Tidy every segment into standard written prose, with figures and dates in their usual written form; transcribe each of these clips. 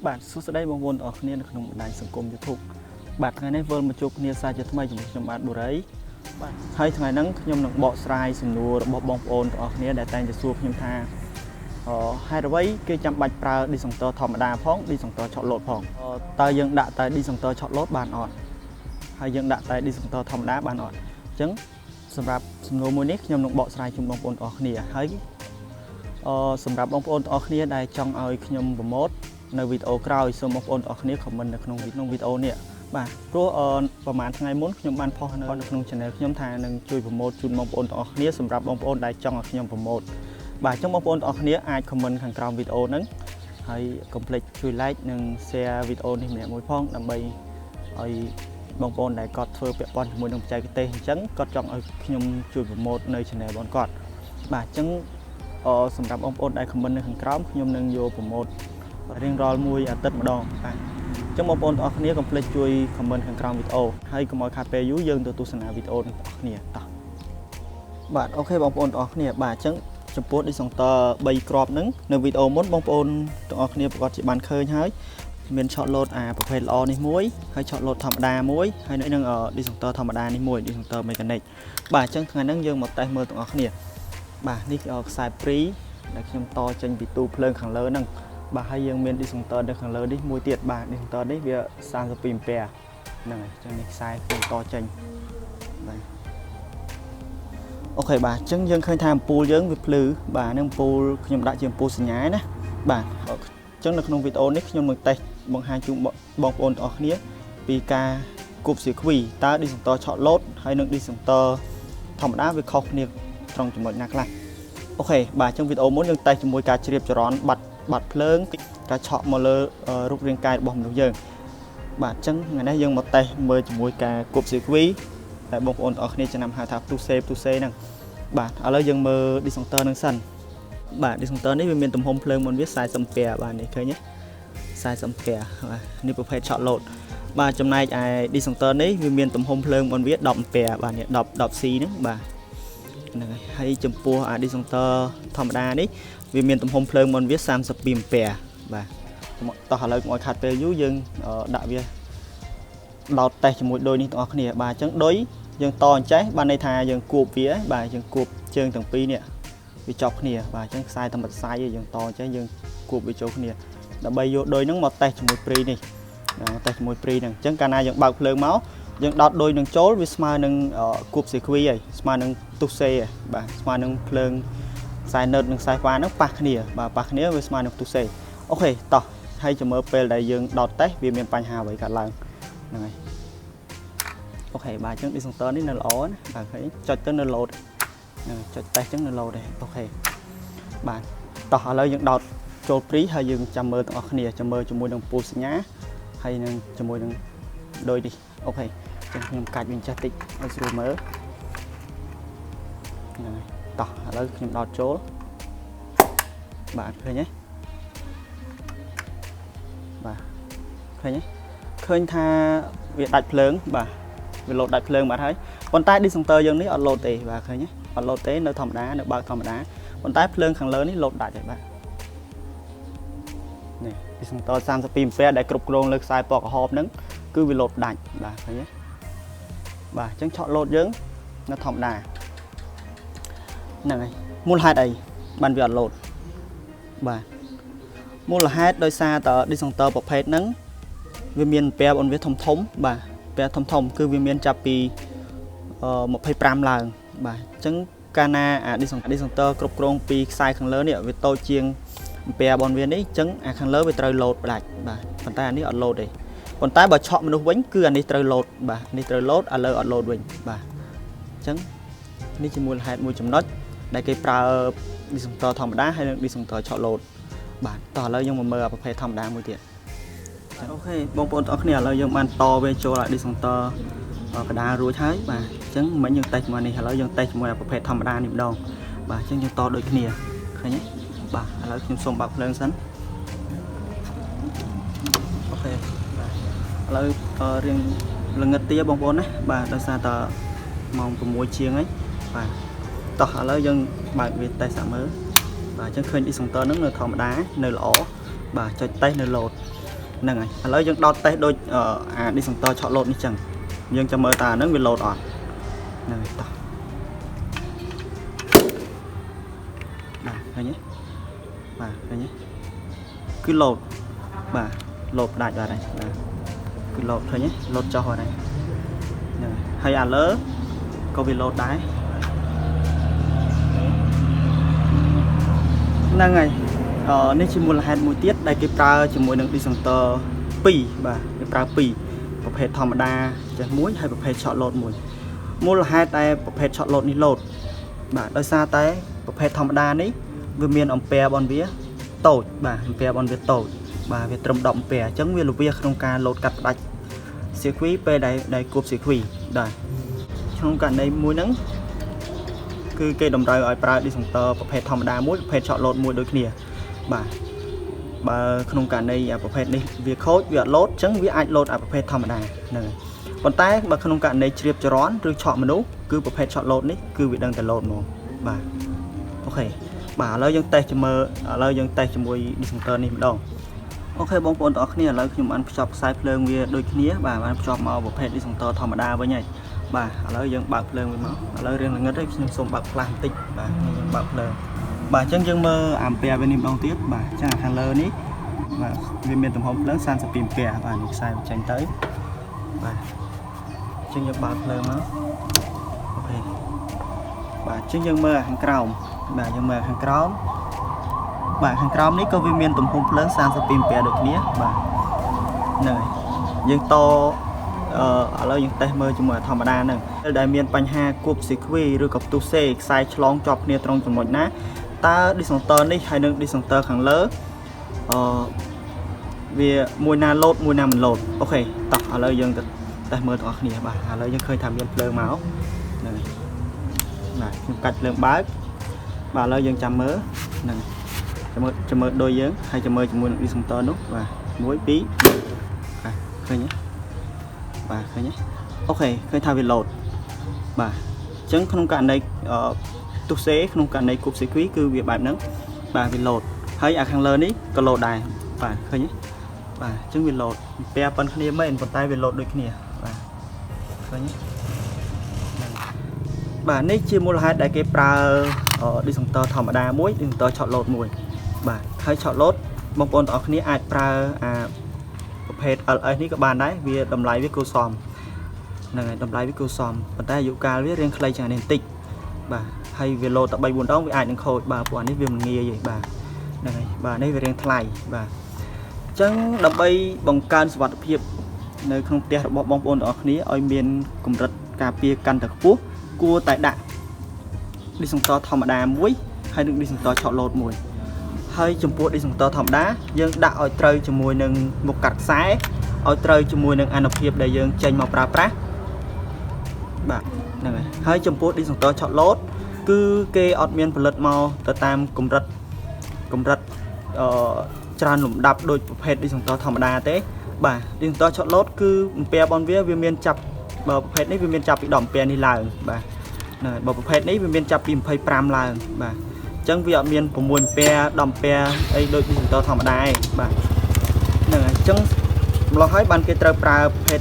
បាទសួស្តីបងប្អូនទាំងអស់គ្នានៅក្នុងបណ្ដាញសង្គម YouTube បាទថ្ងៃនេះវិលមកជួបគ្នាសាជាថ្មីជាមួយខ្ញុំបាទបូរីបាទហើយថ្ងៃហ្នឹងខ្ញុំនឹងបកស្រាយសំណួររបស់បងប្អូនទាំងអស់គ្នាដែលតែងតែសួរខ្ញុំថាអហេតុអ្វីគេចាំបាច់ប្រើ disjoncteur ធម្មតាផង disjoncteur ឆក់លោតផងតើយើងដាក់តែ disjoncteur ឆក់លោតបានអត់ហើយយើងដាក់តែ disjoncteur ធម្មតាបានអត់អញ្ចឹងសម្រាប់សំណួរមួយនេះខ្ញុំនឹងបកស្រាយជូនបងប្អូនទាំងអស់គ្នាហើយអសម្រាប់បងប្អូនទាំងអស់គ្នាដែលចង់ឲ្យខ្ញុំpromote នៅវីដេអូក្រោយសូមបងប្អូនទាំងអស់គ្នា comment នៅក្នុងក្នុងវីដេអូនេះបាទព្រោះប្រហែលថ្ងៃមុនខ្ញុំបាន post នៅក្នុង channel ខ្ញុំថានឹងជួយ promote ជូនបងប្អូនទាំងអស់គ្នាសម្រាប់បងប្អូនដែលចង់ឲ្យខ្ញុំ promote បាទអញ្ចឹងបងប្អូនទាំងអស់គ្នាអាច comment ខាងក្រោមវីដេអូហ្នឹងហើយកុំភ្លេចជួយ like និង share វីដេអូនេះម្នាក់មួយផងដើម្បីឲ្យបងប្អូនដែលគាត់ធ្វើពាក់ព័ន្ធជាមួយនឹងបច្ចេកទេសអញ្ចឹងគាត់ចង់ឲ្យខ្ញុំជួយ promote នៅ channel របស់គាត់បាទអញ្ចឹងអសម្រាប់បងប្អូនដែល comment នៅខាងក្រោមខ្ញុំនឹងយក promote រៀងរាល់មួយអាទិត្យម្ដងបាទអញ្ចឹងបងប្អូនទាំងអស់គ្នាកុំភ្លេចជួយ comment ខាងក្រោមវីដេអូហើយកុំឲ្យខាតពេលយូរយើងទៅទស្សនាវីដេអូនេះទាំងអស់គ្នាតោះបាទ OK បងប្អូនទាំងអស់គ្នាបាទអញ្ចឹងចំពោះ disjoncteur 3គ្រាប់ហ្នឹងនៅវីដេអូមុនបងប្អូនទាំងអស់គ្នាប្រកាសជាបានឃើញហើយមានឆក់លោតអាប្រភេទល្អនេះមួយហើយឆក់លោតធម្មតាមួយហើយនឹង disjoncteur ធម្មតានេះមួយ disjoncteur mechanic បាទអញ្ចឹងថ្ងៃហ្នឹងយើងមកតេស្តមើលទាំងអស់គ្នាបាទនេះខ្សែព្រីដែលខ្ញុំតចេញពីទូភ្លើងខាងលើហ្នឹងបាទហើយយើងមាន disjoncteur នៅខាងលើនេះមួយទៀតបាទ disjoncteur នេះវា32អាំពែហ្នឹងហើយអញ្ចឹងនេះខ្សែខ្ញុំតចេញបាទ OK បាទអញ្ចឹងយើងឃើញថាអំពូលយើងវាភ្លឺបាទនឹងអំពូលខ្ញុំដាក់ជាអំពូលសញ្ញាណាបាទអញ្ចឹងនៅក្នុងវីដេអូនេះខ្ញុំនឹងតេស្តបង្ហាញជូនបងប្អូនទាំងអស់គ្នាពីការគប់សៀគ្វីតើ disjoncteur ឆក់លោតហើយនិង disjoncteur ធម្មតាវាខុសគ្នាត្រង់ចំណុចណាខ្លះ OK បាទអញ្ចឹងវីដេអូមុនយើងតេស្តជាមួយការជ្រាបចរន្តបាត់បាត់ភ្លើងការឆក់មកលើរូបរាងកាយរបស់មនុស្សយើងបាទអញ្ចឹងថ្ងៃនេះយើងមកតេស្តមើលជាមួយការគប់សៀគ្វីតែបងប្អូនទាំងអស់គ្នាចំណាំហៅថាផ្ទុះសេផ្ទុះសេហ្នឹងបាទឥឡូវយើងមើល disjoncteur ហ្នឹងសិនបាទ disjoncteur នេះវាមានទំហំភ្លើងមុនវា40អាំពែបាទនេះឃើញទេ40អាំពែបាទនេះប្រភេទឆក់លោតបាទចំណែកឯ disjoncteur នេះវាមានទំហំភ្លើងមុនវា10អាំពែបាទនេះ10 10C ហ្នឹងបាទហ្នឹងហើយហើយចំពោះអា disjoncteur ធម្មតានេះវាមានទំហំភ្លើងមុនវា32អាំពែបាទតោះឥឡូវកុំឲ្យខាត់ពេលយូរយើងដាក់វាដោតតេស្តជាមួយដូចនេះទាំងអស់គ្នាបាទអញ្ចឹងដូចយើងតអញ្ចេះបានន័យថាយើងគួបវាបាទយើងគួបជើងទាំងពីរនេះវាចប់គ្នាបាទអញ្ចឹងខ្សែតែមួយខ្សែយើងតអញ្ចេះយើងគួបវាចូលគ្នាដើម្បីយកដូចហ្នឹងមកតេស្តជាមួយព្រីនេះតេស្តជាមួយព្រីហ្នឹងអញ្ចឹងកាលណាយើងបើកភ្លើងមកយើងដោតដូចនឹងចូលវាស្មើនឹងគប់សេគ្វីហើយស្មើនឹងទុះសេបាទស្មើនឹងភ្លើងខ្សែ neutre និងខ្សែហ្វាហ្នឹងប៉ះគ្នាបាទប៉ះគ្នាវាស្មើនឹងទុះសេ OK តោះហើយចាំមើលពេលដែលយើងដោតតេស្តវាមានបញ្ហាអ្វីកើតឡើងហ្នឹងហើយ OK បាទអញ្ចឹង disjoncteur នេះនៅល្អណាបាទឃើញចុចទៅនៅ load ហ្នឹងចុចតេស្តអញ្ចឹងនៅ load ដែរ OK បាទតោះឥឡូវយើងដោតចូលព្រីហើយយើងចាំមើលទាំងអស់គ្នាចាំមើលជាមួយនឹងពូលសញ្ញាហើយនឹងជាមួយនឹងដូចនេះ OK អញ្ចឹងខ្ញុំកាច់វាចេះតិចឲ្យស្រួលមើលហ្នឹងហើយតោះឥឡូវខ្ញុំដោតចូលបាទឃើញទេបាទឃើញទេឃើញថាវាដាច់ភ្លើងបាទវាលោតដាច់ភ្លើងបាត់ហើយប៉ុន្តែ disjoncteur យើងនេះអត់លោតទេបាទឃើញទេអត់លោតទេនៅធម្មតានៅបើកធម្មតាប៉ុន្តែភ្លើងខាងលើនេះលោតដាច់ហើយបាទនេះ disjoncteur 32អាំពែដែលគ្រប់គ្រងលើខ្សែពណ៌ក្រហមហ្នឹងគឺវាលោតដាច់បាទឃើញទេបាទអញ្ចឹងឆក់លោតយើងនៅធម្មតាហ្នឹងហើយមូលហេតុអីបានវាអត់លោតបាទមូលហេតុដោយសារត disjoncteur ប្រភេទហ្នឹងវាមានពែរបស់វាធំធំបាទពែធំធំគឺវាមានចាប់ពី25ឡើងបាទអញ្ចឹងកាលណាអា disjoncteur គ្រប់គ្រងពីខ្សែខាងលើនេះវាតូចជាងអំពែរបស់វានេះអញ្ចឹងអាខាងលើវាត្រូវលោតផ្ដាច់បាទប៉ុន្តែអានេះអត់លោតទេប៉ុន្តែបើឆក់មនុស្សវិញគឺអានេះត្រូវលោតបាទនេះត្រូវលោតឥឡូវអត់លោតវិញបាទអញ្ចឹងនេះជាមូលហេតុមួយចំណុចដែលគេប្រើ disjoncteur ធម្មតាហើយនិង disjoncteur ឆក់លោតបាទតោះឥឡូវយើងមកមើលប្រភេទធម្មតាមួយទៀត OK បងប្អូនទាំងអស់គ្នាឥឡូវយើងបានតវាចូលអា disjoncteur កដាលរួចហើយបាទអញ្ចឹងមិញយើងតេស្តជាមួយនេះឥឡូវយើងតេស្តជាមួយអាប្រភេទធម្មតានេះម្ដងបាទអញ្ចឹងយើងតដូចគ្នាឃើញទេបាទឥឡូវខ្ញុំសូមបើកភ្លើងសិន OK បាទឥឡូវរៀងល្ងិតទៀតបងប្អូនណាបាទដោយសារតម៉ោង6ជាងហើយបាទតោះឥឡូវយើងបើកវាតេស្តសាកមើលបាទអញ្ចឹងឃើញ disjoncteur ហ្នឹងនៅធម្មតានៅល្អបាទចុចតេស្តនៅលោត ហ្នឹងហើយឥឡូវយើងដោតតេស្តដូចអា disjoncteur ឆក់លោតនេះចឹងយើងចាំមើលតើអាហ្នឹងវាលោតអត់ហ្នឹងហើយតោះបាទឃើញទេបាទឃើញទេគឺលោតបាទលោតផ្ដាច់បាត់ហើយបាទគឺលោតឃើញទេលោតចុះបាត់ហើយហ្នឹងហើយអាលើក៏វាលោតដែរហ្នឹងហើយនេះជាមូលហេតុមួយទៀតដែលគេប្រើជាមួយនឹង disjoncteur 2បាទគេប្រើ2ប្រភេទធម្មតាចេះមួយហើយប្រភេទឆក់លោតមួយមូលហេតុតែប្រភេទឆក់លោតនេះលោតបាទដោយសារតែប្រភេទធម្មតានេះវាមានអំពែរបស់វាតូចបាទអំពែរបស់វាតូចបាទវាត្រឹម10អំពែអញ្ចឹងវាលវាក្នុងការលោតកាត់ផ្ដាច់ circuit ពេលដែលគប់ circuit បាទក្នុងករណីមួយហ្នឹងគឺគេតម្រូវឲ្យប្រើ disjoncteur ប្រភេទធម្មតាមួយប្រភេទឆក់លោតមួយដូចគ្នាបាទបើក្នុងករណីប្រភេទនេះវាខូចវាអត់លោតអញ្ចឹងវាអាចលោតអាប្រភេទធម្មតាហ្នឹងហើយប៉ុន្តែបើក្នុងករណីជ្រាបចរន្តឬឆក់មនុស្សគឺប្រភេទឆក់លោតនេះគឺវាដឹងតែលោតហ្មងបាទ OK បាទឥឡូវយើងតេស្តជាមួយឥឡូវយើងតេស្តជាមួយ disjoncteur នេះម្ដង OK បងប្អូនទាំងអស់គ្នាឥឡូវខ្ញុំបានភ្ជាប់ខ្សែភ្លើងវាដូចគ្នាបាទបានភ្ជាប់មកប្រភេទ disjoncteur ធម្មតាវិញហើយបាទឥឡូវយើងបើកភ្លើងវិញមកឥឡូវរឿងល្ងិតហើយខ្ញុំសូមបើកផ្លាស់បន្តិចបាទយើងបើកភ្លើងបាទអញ្ចឹងយើងមើលអាំពែវានេះម្ដងទៀតបាទអញ្ចឹងខាងលើនេះបាទវាមានទំហំភ្លើង32អាំពែបាទនេះខ្សែបញ្ចេញទៅបាទអញ្ចឹងយើងបើកភ្លើងមក OK បាទអញ្ចឹងយើងមើលខាងក្រោមបាទយើងមើលខាងក្រោមបាទខាងក្រោមនេះក៏វាមានទំហំភ្លើង32អាំពែដូចគ្នាបាទហ្នឹងហើយយើងតឥឡូវយើងតេស្តមើលជាមួយធម្មតាហ្នឹងដែលមានបញ្ហាគប់ circuit ឬក៏ផ្ទុះសេខ្សែឆ្លងជាប់គ្នាត្រង់ចំណុចណាតើ disjoncteur នេះហើយនិង disjoncteur ខាងលើអឺវាមួយណាលោតមួយណាមិនលោត OK តោះឥឡូវយើងទៅតេស្តមើលទាំងអស់គ្នាបាទឥឡូវយើងឃើញថាមានភ្លើងមកហ្នឹងហើយបាទខ្ញុំកាច់ភ្លើងបើកបាទឥឡូវយើងចាំមើលហ្នឹងចាំមើលចាំមើលដូចយើងហើយចាំមើលជាមួយនឹង disjoncteur នោះបាទ1 2បាទឃើញទេបាទឃើញទេ OK ឃើញថាវាលោតបាទអញ្ចឹងក្នុងករណីទុះសេក្នុងករណីគប់ circuit គឺវាបែបហ្នឹងបាទវាលោតហើយអាខាងលើនេះក៏លោតដែរបាទឃើញទេបាទអញ្ចឹងវាលោតពែប៉ុនគ្នាមែនប៉ុន្តែវាលោតដូចគ្នាបាទឃើញទេបាទនេះជាមូលហេតុដែលគេប្រើ disjoncteur ធម្មតាមួយ disjoncteur ឆក់លោតមួយបាទហើយឆក់លោតបងប្អូនទាំងអស់គ្នាអាចប្រើអាប្រភេទ LS នេះក៏បានដែរវាតម្លៃវាគួរសមហ្នឹងហើយតម្លៃវាគួរសមប៉ុន្តែអាយុកាលវារៀងខ្លីជាងនេះបន្តិចបាទហើយវាលោតតែ3 4ដងវាអាចនឹងខូចបាទព្រោះអានេះវាមិនងាយទេបាទហ្នឹងហើយបាទនេះវារៀងថ្លៃបាទអញ្ចឹងដើម្បីបង្កើនសុវត្ថិភាពនៅក្នុងផ្ទះរបស់បងប្អូនទាំងអស់គ្នាឲ្យមានកម្រិតការពារកាន់តែខ្ពស់គួរតែដាក់ disjoncteur ធម្មតាមួយហើយនិង disjoncteur ឆក់លោតមួយហើយចំពោះ disjoncteur ធម្មតាយើងដាក់ឲ្យត្រូវជាមួយនឹងមុខកាត់ខ្សែឲ្យត្រូវជាមួយនឹងអានុភាពដែលយើងចេញមកប្រើប្រាស់បាទហ្នឹងហើយហើយចំពោះ disjoncteur ឆក់លោតគឺគេអត់មានផលិតមកទៅតាមកម្រិតកម្រិតអឺច្រើនលំដាប់ដូចប្រភេទ disjoncteur ធម្មតាទេបាទ disjoncteur ឆក់លោតគឺអំពែរបស់វាវាមានចាប់បើប្រភេទនេះវាមានចាប់ពី10អំពែនេះឡើងបាទហ្នឹងហើយបើប្រភេទនេះវាមានចាប់ពី25ឡើងបាទអញ្ចឹងវាអត់មាន6អំពែ10អំពែអីដូច disjoncteur ធម្មតាទេបាទហ្នឹងហើយអញ្ចឹងម្ល៉េះហើយបានគេត្រូវប្រើប្រភេទ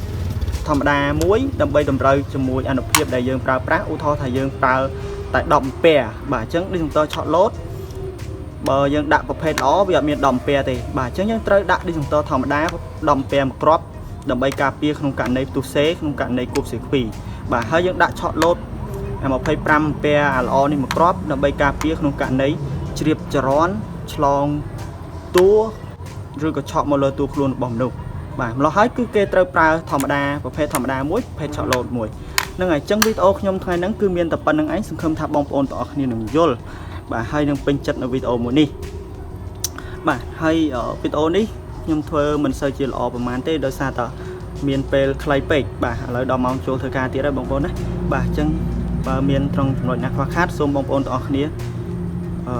ធម្មតាមួយដើម្បីតម្រូវជាមួយអានុភាពដែលយើងប្រើប្រាស់ឧទាហរណ៍ថាយើងប្រើតែ10អំពែបាទអញ្ចឹង disjoncteur ឆក់លោតបើយើងដាក់ប្រភេទល្អវាអត់មាន10អំពែទេបាទអញ្ចឹងយើងត្រូវដាក់ disjoncteur ធម្មតា10អំពែមួយគ្រាប់ដើម្បីការពារក្នុងករណីផ្ទុះសេក្នុងករណីគប់ circuit បាទហើយយើងដាក់ឆក់លោតអា25អំពែអាល្អនេះមួយគ្រាប់ដើម្បីការពារក្នុងករណីជ្រាបចរន្តឆ្លងតួឬក៏ឆក់មកលើតួខ្លួនរបស់មនុស្សបាទម្ល៉េះហើយគឺគេត្រូវប្រើធម្មតាប្រភេទធម្មតាមួយប្រភេទឆក់លោតមួយហ្នឹងហើយអញ្ចឹងវីដេអូខ្ញុំថ្ងៃហ្នឹងគឺមានតែប៉ុណ្្នឹងឯងសង្ឃឹមថាបងប្អូនទាំងអស់គ្នានឹងយល់បាទហើយនឹងពេញចិត្តនៅវីដេអូមួយនេះបាទហើយវីដេអូនេះខ្ញុំធ្វើមិនសូវជាល្អប្រហែលទេដោយសារតែមានពេលខ្លីពេកបាទឥឡូវដល់ម៉ោងចូលធ្វើការទៀតហើយបងប្អូនណាបាទអញ្ចឹងបើមានត្រង់ចំណុចណាខ្វះខាតសូមបងប្អូនទាំងអស់គ្នា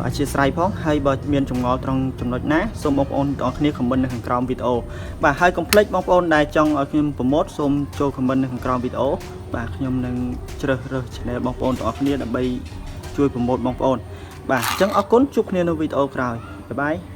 អធិស្ឋានផងហើយបើមានចម្ងល់ត្រង់ចំណុចណាសូមបងប្អូនទាំងអស់គ្នា comment នៅខាងក្រោមវីដេអូបាទហើយកុំភ្លេចបងប្អូនដែលចង់ឲ្យខ្ញុំ promote សូមចូល comment នៅខាងក្រោមវីដេអូបាទខ្ញុំនឹងជ្រើសរើស channel បងប្អូនទាំងអស់គ្នាដើម្បីជួយ promote បងប្អូនបាទអញ្ចឹងអរគុណជួបគ្នានៅវីដេអូក្រោយ bye bye.